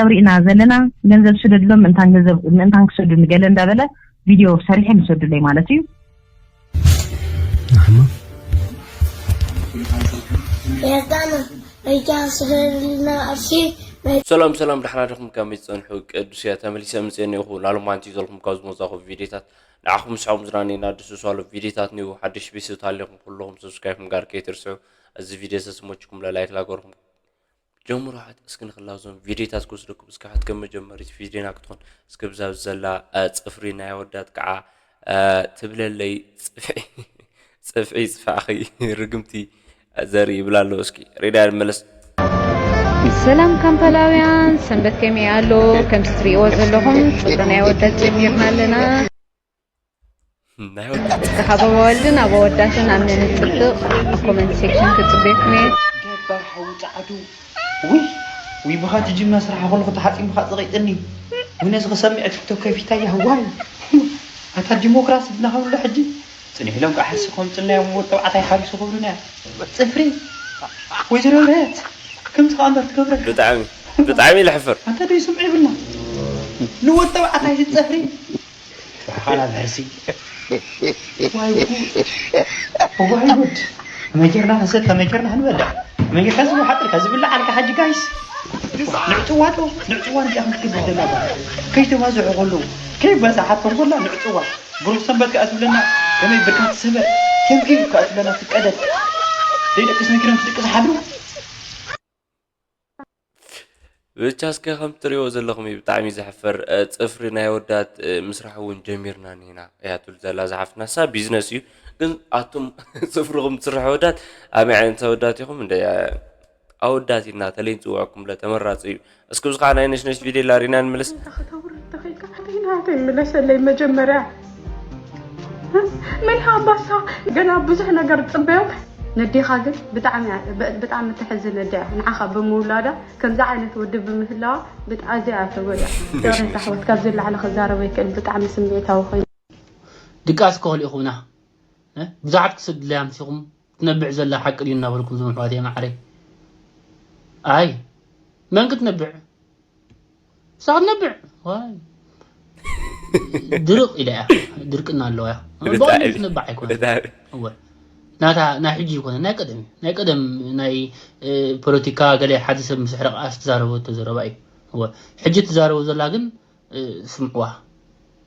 ጸብሪእና ዘለና፣ ገንዘብ ስደድሎም፣ ምእንታን ገንዘብ፣ ምእንታን ክሰዱ ንገለ እንዳበለ ቪድዮ ሰሪሐ ንሰዱለይ ማለት እዩ። ንሕማ የርዳና መጃ ስለልና ኣርሲ ሰላም ሰላም፣ ደሕና ዲኹም? ከመይ ትጸንሑ? ቅዱስ እየ፣ ተመሊሰ ምጽእ እኒኹ። ላሎም ኣንቲ ዘለኹም ካብ ዝመጻኹ ቪዲዮታት ንዓኹም ስሖም ዝናኒ እና ድስሳሉ ቪዲዮታት ኒው ሓድሽ ቤተሰብ ታሊኹም ኩለኹም ሰብስክራይብ ምግባር ከይትርስዑ። እዚ ቪዲዮ ተስሞችኩም ለላይክ ላገርኩም ጀምሩ። ሓት እስኪ ንክላዞም ቪዲዮታት ክወስደኩም እስኪ ሓት ከም መጀመሪት ቪዲዮና ክትኾን እስኪ ብዛ ዘላ እ፣ ጽፍሪ ናይ ወዳት ከዓ እ፣ ትብለለይ ጽፍዒ ጽፍዒ ጽፋዕኺ ርግምቲ ዘርኢ ይብል ኣሎ። እስኪ ሬዳ ንመለስ። ሰላም ካምፓላውያን፣ ሰንበት ከመይ ኣሎ? ከምዚ ትርእይዎ ዘለኹም ጽፍሪ ናይ ወዳት ጀሚርና ኣለና። ናይ ወዳት ዝሓበባ ወልድን ኣብ ኣወዳትን ኣብ ነንጽብቕ ኣብ ኮመንት ሴክሽን ክጽበየኩም እየ። ገባር ሓዊ ጻዕዱ ውይ ውይ ብኻ ትጅመ ስራሕ ከለኹ ተሓጺምኻ ጸቒጥኒ ውይ ነዚ ክሰምዕ ቲክቶክ ከፊታያ ዋይ ኣታ ዲሞክራሲ ድና ከብሎ ሕጂ ጽኒሕ ኢሎም ከዓ ሕሲ ከምጽልና እዮም ወዲ ተባዕታይ ሓሪሱ ክብሉና እዮም ጽፍሪ ወይዘሮ ብረት ከምዚ ከዓ እምበር ትገብረካ ብጣዕሚ ብጣዕሚ ልሕፍር ኣንተ ዶ ይስምዑ ይብልና ንወዲ ተባዕታይ ዝጸፍሪ ሓና ብሕሲ ዋይ ጉድ ዋይ ጉድ ከመይ ጌርና ክንሰት ከመይ ጌርና ክንበልዕ ከመይ ጌርካ ዝብሓጥልካ ዝብላዕ ኣልካ ሓጂ ጋይስ ንዕፅዋ ዶ ንዕፅዋ ንዚኣ ክንክትብል ዘለና ባ ከይተባዝሑ ከለዉ ከይበዛሓቶም ከላ ንዕፅዋ ብሩክ ሰንበት ከኣ ትብለና ከመይ ብርካ ትሰበር ከምኪ ከኣ ትብለና ትቀደድ ዘይደቅስ መኪኖም ትድቅስ ሓድሩ ብቻ እስከ ከም ትሪእዎ ዘለኹም እዩ ብጣዕሚ ዘሕፍር እ፣ ፅፍሪ ናይ ወዳት እ፣ ምስራሕ እውን ጀሚርና ኒና እያ ትብል ዘላ ዝሓፍትና ሳ ቢዝነስ እዩ ግን ኣቱም ፅፍርኹም ትስራሕ ወዳት ኣበይ ዓይነት ወዳት ኢኹም እንደ ኣወዳት ኢልና ተለይ ንፅውዐኩም ለ ተመራፂ እዩ እስኪ ብዚ ከዓ ናይ ነሽነሽ ቪድዮ ላሪና ንምልስ እንተ ከተውርድ ተኺልካ ሓደይ ናተይ ምለሰለይ መጀመርያ መን ሃባሳ ገና ብዙሕ ነገር ትፅበዮ ነዴኻ ግን ብጣዕሚ እያ- ብ- ብጣዕሚ ተሕዝን ኣደ እያ ንዓኻ ብምውላዳ ከምዚ ዓይነት ወዲ ብምህላዋ ብጣ ኣዝያ እያ ተጎድያ ይቕሬታ ኣሕዋት ካብዚ ላዕሊ ክዛረብ ኣይክእል ብጣዕሚ ስምዒታዊ ኮይኑ ድቃስ ከኸልእኹምና ብዙሓት ክሰድለያ ኣምሲኹም ትነብዕ ዘላ ሓቂ ድዩ እናበልኩም ዝምሕዋት እየ ማዓረይ ኣይ መን ክትነብዕ ንሳ ክትነብዕ ዋይ ድርቕ ኢላ እያ ድርቅና ኣለዋ እያ ብቐሊሉ ትነብዕ ኣይኮነ እወ ናታ ናይ ሕጂ ይኮነ ናይ ቀደም እዩ ናይ ቀደም ናይ ፖለቲካ ገለ ሓደ ሰብ ምስ ሕረቕ ኣስ ትዛረበቶ ዘረባ እዩ እወ ሕጂ ትዛረቦ ዘላ ግን ስምዕዋ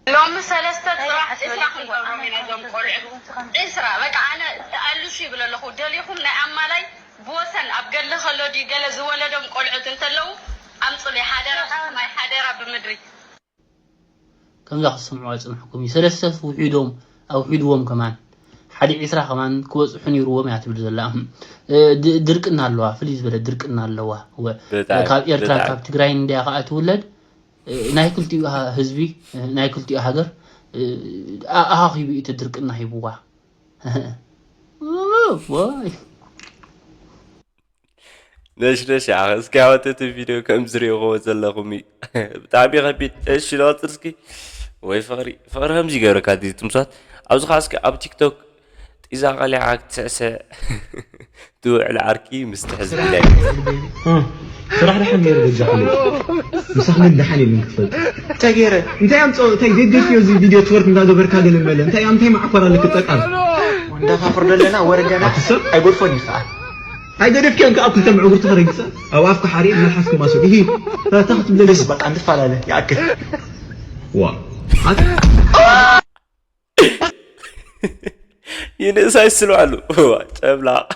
ሎሚ ሰለስተ ፅባሕ ዒስራ ክንገብሮም ኢና እዞም ቆልዑ ዒስራ በቃ ኣነ ተኣልሹ ይብል ኣለኹ ደሊኹም ናይ ኣማላይ ብወሰን ኣብ ገድሊ ከሎ ድዩ ገለ ዝወለዶም ቆልዑት እንተለዉ ኣምፁለይ ሓደራ ሰማይ ሓደራ ብምድሪ ከምዛ ክትሰምዕዋ ዝፅንሕኩም እዩ ሰለስተ ውሒዶም ኣውሒድዎም ከማን ሓደ ዒስራ ከማን ክበፅሑ ነይርዎም እያ ትብል ዘላ ድርቅና ኣለዋ ፍልይ ዝበለ ድርቅና ኣለዋ ካብ ኤርትራን ካብ ትግራይን እንድያ ከዓ ትውለድ ናይ ክልቲኡ ህዝቢ ናይ ክልቲኡ ሃገር ኣኻኺቡ እዩ እቲ ድርቅና ሂብዋ ነሽነሽ እስኪ ኣወት እቲ ቪድዮ ከም ዝሪእዎ ዘለኹም እዩ ብጣዕሚ ከቢድ እሺ ለወፅር እስኪ ወይ ፍቅሪ ፍቅሪ ከምዚ ይገብረካ ዲ ትምሳት ኣብዚ ከዓ እስኪ ኣብ ቲክቶክ ጢዛ ቀሊዓ ክትስዕስዕ ትውዕል ዓርኪ ምስ ትሕዝብለይ ስራሕ ደሓን ገይሩ በጃ ክለይ ምሳኽ ግን ደሓን የለን ክትፈልጥ እንታይ ገይረ እንታይ ኣምፀኦ እንታይ ዘይደልክዮ እዚ ቪድዮ ትወርክ እንዳገበርካ ገለ መለ እንታይ ኣምታይ ማዕኮር ኣለክ ጠቃር እንዳፋፍር ዘለና ወረገና ኣትሰብ ኣይጎድፎን እዩ ከዓ ኣይገደፍክዮን ከዓ ክልተ ምዕጉርቲ ከረጊፀ ኣብ ኣፍካ ሓሪእ መልሓስክ ማሶ ይሂ ታታ ክትብለለይ በቃ እንትፈላለ ይኣክል ዋ ይንእሳ ይስሉ ኣሉ ጨብላቕ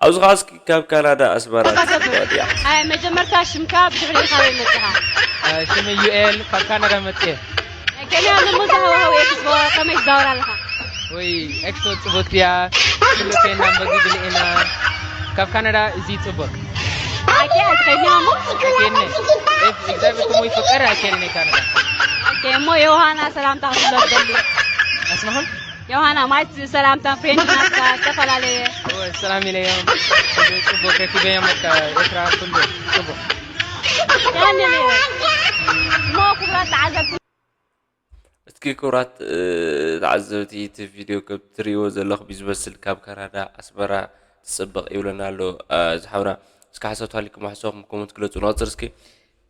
ኣብዚ ኸዓ እስኪ ካብ ካናዳ ኣስመራ ትፅበ ድያ ኣይ መጀመርታ ሽምካ ብድሕሪ ካበይ መፅኻ ሽመይ ዩኤል ካብ ካናዳ መፅየ ገሊያ ንሙዝ ሃዋሃው ኤክስፖ ከመይ ትዛወር ኣለኻ ወይ ኤክስፖ ፅቡቅ እያ ኩሉ ኮይና መግቢ ብልዒና ካብ ካናዳ እዚ ፅቡቅ ኣኬ ኣይትኸይድኒ እሞ ኣኬኒ እግዚኣብሔር ከሞ ይፍቀር ኣኬኒ ናይ ካናዳ ኣኬ እሞ ዮሃና ሰላምታ ክትብሎ ትደሊ ኣስማኹም ዮሃና ማለት ሰላምታ ፍሬንድ ናትካ ዝተፈላለየ እወ ሰላም ኢለዮም ኩሉ ፅቡቅ ረኪበዮም በቃ ኤርትራ ኩሉ ፅቡቅ ያንን እሞ ክቡራት ተዓዘብቲ እስኪ ክቡራት ተዓዘብቲ እቲ ቪድዮ ከም ትሪእዎ ዘለኹም እዩ ዝመስል ካብ ካናዳ ኣስመራ ትፅብቕ ይብለና ኣሎ ዝሓውና እስኪ ሓሳብ ተሃሊኩም ሓሳብኩም ኮመንት ግለፁ ንቐፅል እስኪ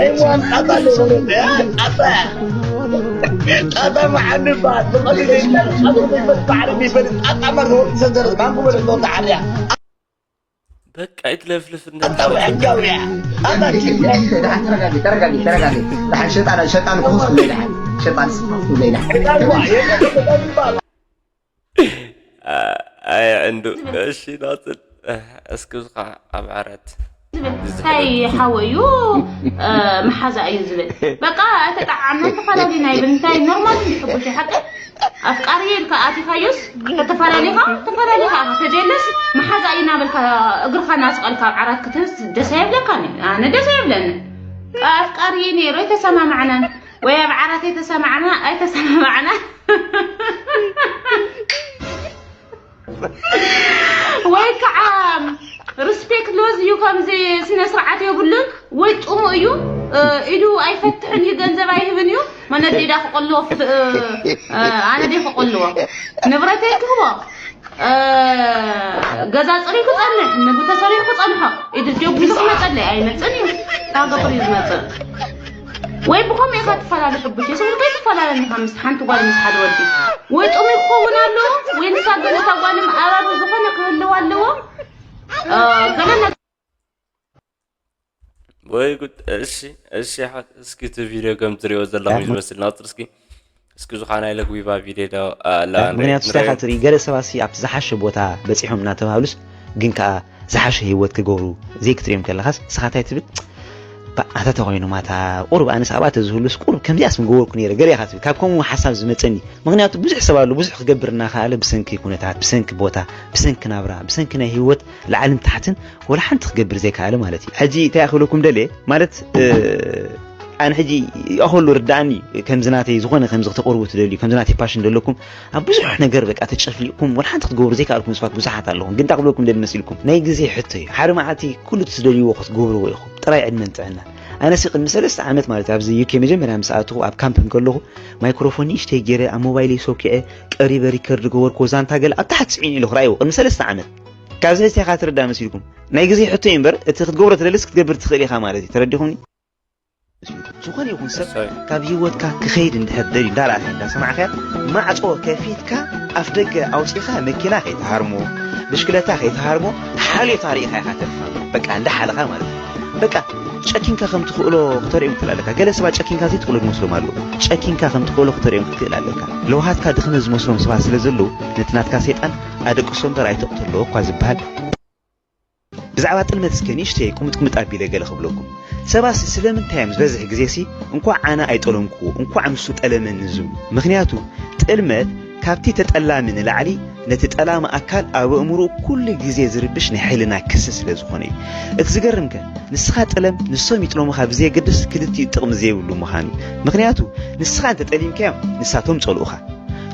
ኣይዋን ጣጣ ለወረደ ጣጣ ጣጣ መዓኒ በሃል ብቐሊሉ ይበሃል። ጣጣ መርሆ ሰንሰለት ማንኩ በለ ተዓርያ በቃ ይትለፍልፍ እንዳታወቂ ተረጋጊ ተረጋጊ ተረጋጊ። ሸጣን ሸጣን ክፉት ለይዳ ሸጣን ክፉት ለይዳ ኣይ ዕንዱ እሺ ናፅል እስኪ ብዝኻ ኣብ ዓራት እንታይ ሓወ እዩ መሓዛ እዩ ዝብል በቃ ኣይተጣዓምና ተፈላለና ይብል እንታይ ኖርማል እንዲ ሕቡሽ ሓቂ ኣፍቃሪ ኢልካ ኣቲኻዮስ ከተፈላለኻ ተፈላለኻ ኢኻ ተጀለስ መሓዛ እዩ ናበልካ እግርኻ ናስቐልካ ኣብ ዓራት ክትህዝ ደስ ኣይብለካን እዩ ኣነ ደስ ኣይብለኒ ኣፍቃሪ ነይሩ ኣይተሰማማዕናን ወይ ኣብ ዓራት ኣይተሰማዕና ኣይተሰማማዕና ወይ ከዓ ሪስፔክት ሎዝ እዩ ከምዚ ስነ ስርዓት የብሉን ወይ ጥሙ እዩ ኢዱ ኣይፈትሕን እዩ ገንዘብ ኣይህብን እዩ መነዴዳ ክቆልዎ ኣነ ደ ክቆልዎ ንብረተይ ክህቦ ገዛ ፅሪ ክፀንሕ ምግቢ ተሰሪሑ ክፀንሖ ኢዱ ጀጉ ክመፀለይ ኣይመፅን እዩ ታገብር እዩ ዝመፅእ ወይ ብኸምኡ ኢኻ ትፈላለ ሕቡሽ የሰው ከይትፈላለ ኢኻ ምስ ሓንቲ ጓል ምስ ሓደ ወዲ ወይ ጥሙይ ክኸውን ኣለዎ ወይ ንሳ ገለ እታ ጓል ምኣባቢ ዝኾነ ክህልዋ ኣለዎ ገለ ወይ ጉድ። እሺ፣ እሺ፣ ሓ-፣ እስኪ እቲ ቪድዮ ከም ትሪኦ ዘለኹም እዩ ዝመስል። ናጽር እስኪ፣ እስኪ ዝኾነ ናይ ለጉቢባ ቪድዮ ዶ፣ ኣ፣ ኣላ፣ ያ፣ ንርኢ፣ ምኽንያቱ ንርኢ። ስታኻ ትርኢ፣ ገለ ሰባት ሲ ኣብቲ ዝሓሸ ቦታ በጺሖም እናተባህሉስ፣ ግን ከኣ ዝሓሸ ህይወት ክገብሩ ዘይክትሪኦም ከለኻስ፣ ንስኻ እንታይ ትብል? ባ-፣ ኣታ ተኾይኑ ማታ፣ ቁሩብ ኣነስ ኣብኣ ተዝህሉስ፣ ቁሩብ ከምዚኣስ ምገበርኩ ነይረ፣ ገለ ኢኻ ትብል። ካብ ከምኡ ሓሳብ ዝመጸኒ። ምኽንያቱ ብዙሕ ሰብ ኣሎ፣ ብዙሕ ክገብር እናኸኣለ፣ ብሰንኪ ኩነታት፣ ብሰንኪ ቦታ፣ ብሰንኪ ናብራ፣ ብሰንኪ ናይ ህይወት ላዕልን ታሕትን፣ ወላ ሓንቲ ክገብር ዘይከኣለ ማለት እዩ። ሕጂ እንታይ ክብለኩም ደልየ፣ ማለት፣ እ፣ ኣነ ሕጂ ይኣኸሉ ርዳእኒ፣ ከምዚ ናተይ ዝኾነ ከምዚ ክተቕርቡ ትደልዩ፣ ከምዚ ናተይ ፓሽን ዘለኩም፣ ኣብ ብዙሕ ነገር በቃ ተጨፍሊቕኩም፣ ወላ ሓንቲ ክትገብሩ ዘይከኣልኩም ሰባት ብዙሓት ኣለኹም። ግን እንታይ ክብለኩም ደሊ መሲልኩም? ናይ ግዜ ሕቶ እዩ። ሓደ መዓልቲ ኩሉ እቲ ትደልይዎ ክትገብርዎ ኢኹም። ጥራይ ዕድመን ጥዕናን። ኣነሲ ቅድሚ ሰለስተ ዓመት ማለት እዩ፣ ኣብዚ ዩ ኬ መጀመርያ ምስ ኣተኹ ኣብ ካምፕ እንከለኹ፣ ማይክሮፎን ንእሽተይ ገይረ ኣብ ሞባይለይ ሶኪዐ ቀሪበ ሪከርድ ገበርኩዎ፣ ዛንታ ገለ ኣብ ታሕቲ ጽዒኑ ኢሉ ክረኣይዎ ቅድሚ ሰለስተ ዓመት። ካብዚ ሕጂ እንታይ ኢኻ ትርዳእ መሲልኩም? ናይ ግዜ ሕቶ እዩ እምበር፣ እቲ ክትገብሮ ትደልስ ክትገብር ትኽእል ኢኻ ማለት እዩ። ተረዲኹምኒ? ዝኾነ ይኹን ሰብ እሰይ። ካብ ህይወትካ ክኸይድ እንድሕር ደልዩ፣ እንዳረኣኻ እንዳሰማዕካ፣ ማዕጾ ከፊትካ ኣፍ ደገ ኣውጺኻ መኪና ከይትሃርሞ፣ ብሽክለታ ከይትሃርሞ፣ ሓልዮት ኣርኢኻ ኢኻ ተልፋ። በቃ እንዳሓለኻ ማለት እዩ። በቃ ጨኪንካ ከም ትኽእሎ ክተርእዮም ትኽእል ኣለካ። ገለ ሰባት ጨኪንካ ዘይትኽእሎ ዝመስሎም ኣለዉ። ጨኪንካ ከም ትኽእሎ ክተርእዮም ክትክእል ኣለካ። ለውሃትካ ድኽመት ዝመስሎም ሰባት ስለ ዘለዉ፣ ነቲ ናትካ ሰይጣን ኣደቅሶ እምበር ኣይተቕትሎ እኳ ዝበሃል። ብዛዕባ ጥልመት እስከ ንእሽተይ ቁምጥቁምጥ ኣቢለ ገለ ክብለኩም። ሰባትሲ ስለምንታይ እዮም ዝበዝሕ ግዜሲ እንኳዕ ኣነ ኣይጠለምኩዎ፣ እንኳዕ ንሱ ጠለመኒ ዝብሉ? ምኽንያቱ ጥልመት ካብቲ ተጠላሚ ንላዕሊ ነቲ ጠላሚ ኣካል ኣብ ኣእምሮኡ ኩሉ ግዜ ዝርብሽ ናይ ሕልና ክሲ ስለ ዝኾነ እዩ። እቲ ዝገርምከ ንስኻ ጥለም ንሶም ይጥለሙኻ ብዘየገድስ ክልቲኡ ጥቕሚ ዘይብሉ ምዃኑ እዩ። ምኽንያቱ ንስኻ እንተጠሊምካዮም ንሳቶም ጸልኡኻ።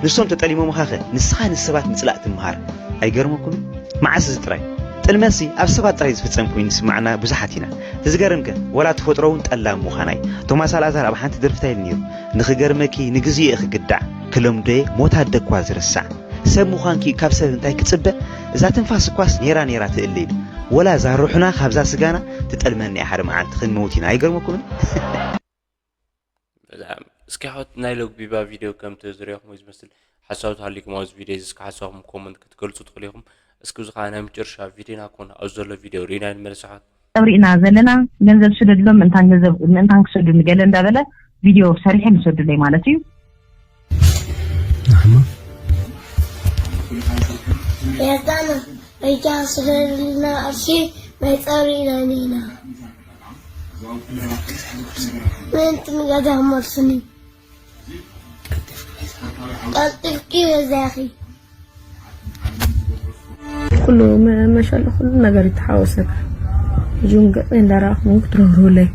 ንሶም ተጠሊሞምኻኸ ንስኻ ንሰባት ምጽላእ ትምሃር። ኣይገርመኩምን? መዓስ እዚ ጥራይ? ጥልመትሲ ኣብ ሰባት ጥራይ ዝፍጸም ኮይኑ ዝስማዕና ብዙሓት ኢና። እቲ ዝገርምከ ወላ ተፈጥሮ እውን ጠላም ምዃናይ። ቶማስ ኣልኣዛር ኣብ ሓንቲ ደርፊ እንታይ ኢሉ ነይሩ? "ንኽገርመኪ ንግዜኡ እየ ክግዳዕ፣ ክለምዶ'የ ሞት ኣደኳ ዝርሳዕ። ሰብ ምዃንኪ ካብ ሰብ እንታይ ክጽበ? እዛ ትንፋስ እኳስ ኔራ ኔራ ትእለ" ኢሉ። ወላ እዛ ሩሕና ካብዛ ስጋና ትጠልመና እያ ሓደ መዓልቲ ክንመውት ኢና። ኣይገርመኩምን? ብጣዕሚ። እስኪ ኣሕዋት ናይ ለጉቢባ ቪድዮ ከም ትዝሪኹም ዝመስል ሓሳብ ተሃሊኩም ኣብዚ ቪድዮ እዚ እስኪ ሓሳብኩም ኮመንት ክትገልጹ ትኽእሉ ኢኹም። እስኪ እዚ ኸዓ ናይ መጨረሻ ቪድዮና ኮን ኣብዚ ዘሎ ቪድዮ ርኢና ንመለስ ኣሕዋት። ሰብ ርኢና ዘለና ገንዘብ ስደድሎም ምእንታን ገንዘብ ምእንታን ክሰዱ ንገለ እንዳበለ ቪድዮ ሰሪሐ ንሰዱለይ ማለት እዩ። ኣሕማ። የዛነ በጃ ስደድልና ቅርሺ ናይ ጸብሪ ኢና ኔና። ምእንቲ ንገዛ መርስኒ። ቀልጢፍኪ በዛኺ። ኩሉ መ-፣ መሸለ ኩሉ ነገር ይተሓወሰካ። ሕጂ እውን ገጸይ እንዳረኣኹም ክትረብሩለይ።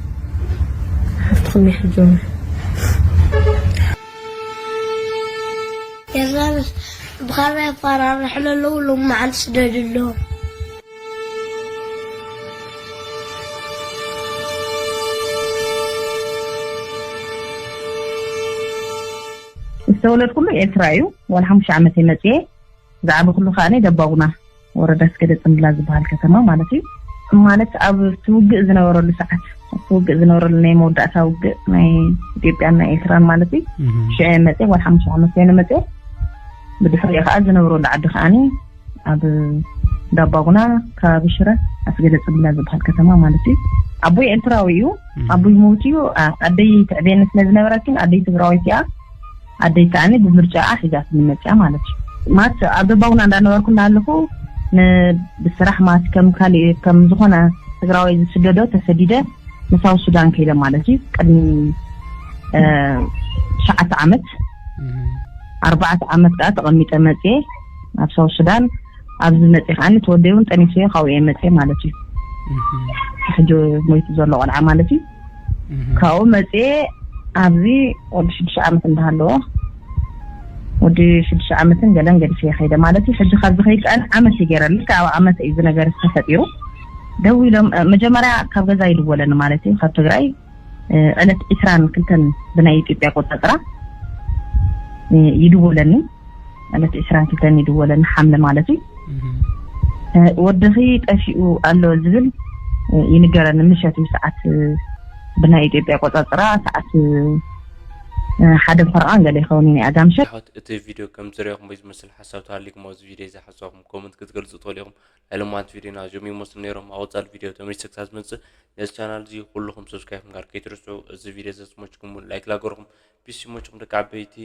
ሓፍትኹም እየ ሕጂ እውን። የዛንስ ብኻራ የፈራርሑ ለለዉ ሎም መዓልቲ ስደዱ ኣለዎም። ዝተወለድኩሉ ኤርትራ እዩ። ዋላ ሓሙሽተ ዓመት እየ መፅየ። ዝዓበኹሉ ከኣ ደባጉና ወረዳ ስገደ ጽምብላ ዝበሃል ከተማ ማለት እዩ። ማለት ኣብ እቲ ውግእ ዝነበረሉ ሰዓት፣ እቲ ውግእ ዝነበረሉ ናይ መወዳእታ ውግእ ናይ ኢትዮጵያን ናይ ኤርትራን ማለት እዩ። እህ። ሽዑ እየ መፅየ፣ ዋላ ሓሙሽተ ዓመት እየ መፅየ። ብድሕሪኡ ከኣ ዝነብረሉ ዓዲ ከኣኒ ኣብ ዳባጉና ከባቢ ሽረ ኣስገደ ጽምብላ ዝበሃል ከተማ ማለት እዩ። ኣቦይ ኤርትራዊ እዩ። እህ። ኣቦይ ሞይቱ እዩ። ኣ-፣ ኣደይ ትዕበየኒ ስለ ዝነበረት ግን ኣደይ ትግራወይቲ እያ። ኣደይ ከኣኒ ብምርጫኣ ሒዛትኒ መጽያ ማለት እዩ። ማለት ኣብ ደባጉና እንዳነበርኩ እናሃለኹ ን-፣ ብስራሕ ማለት ከም ካሊእ ከም ዝኾነ ትግራዋይ ዝስደዶ ተሰዲደ ንሳውት ሱዳን ከይደ ማለት እዩ። ቅድሚ፣ እ፣ ትሽዓተ ዓመት፣ እህ። ኣርባዕተ ዓመት ከኣ ተቐሚጠ መጽየ ናብ ሳውት ሱዳን። ኣብዚ መጽየ ከኣ ተወደይ እውን ጠኒሰዮ ካብኡ እየ መጽየ ማለት እዩ። እህ። ሕጂ ሞይቱ ዘሎ ቆልዓ ማለት እዩ። እህ። ካብኡ መጽየ ኣብዚ ወዲ ሽዱሽተ ዓመት እንዳሃለዎ፣ ወዲ ሽዱሽተ ዓመትን ገለን ገዲፈ ከይደ ማለት እዩ። ሕጂ ካብዚ ከይድ ከኣ ዓመት እዩ ገይረ። ልክዕ ኣብ ዓመት እዩ እዚ ነገር ተፈጢሩ። ደዊሎም፣ እ፣ መጀመርያ ካብ ገዛ ይድወለኒ ማለት እዩ፣ ካብ ትግራይ፣ እ፣ ዕለት ዕስራን ክልተን ብናይ ኢትዮጵያ ኣቆጻጽራ፣ እ፣ ይድወለኒ። ዕለት ዕስራን ክልተን ይድወለኒ፣ ሓምለ ማለት እዩ። እህ። እ፣ ወድኺ ጠፊኡ ኣሎ ዝብል፣ እ፣ ይንገረኒ። ምሸት እዩ ሰዓት፣ እ፣ ብናይ ኢትዮጵያ ኣቆጻጽራ ሰዓት፣ እ፣ ሓደ ፈርቓን ገለ ይኸውን እዩ ኣጋምሸት። ኣሕዋት፣ እቲ ቪድዮ ከም ዝረኹም ወይ ዝመስል ሓሳብ ተሃሊኩም ኣብዚ ቪድዮ እዚ ሓሳብኩም ኮመንት ክትገልጹ ትኽእሉ ኢኹም። ናይ ሎማዓንቲ ቪድዮና እዚኦም ይመስሉ ነይሮም። ኣብ ወጻሊ ቪድዮ ተመልሰ ክሳብ ዝመጽእ ነዚ ቻናል እዚ ኩልኹም ሰብስክራይብ ምግባር ከይትርስዑ። እዚ ቪድዮ እዚ ዝመችኩም ላይክ ላገርኩም ፒስ ይመችኩም ደቂ ዓበይቲ።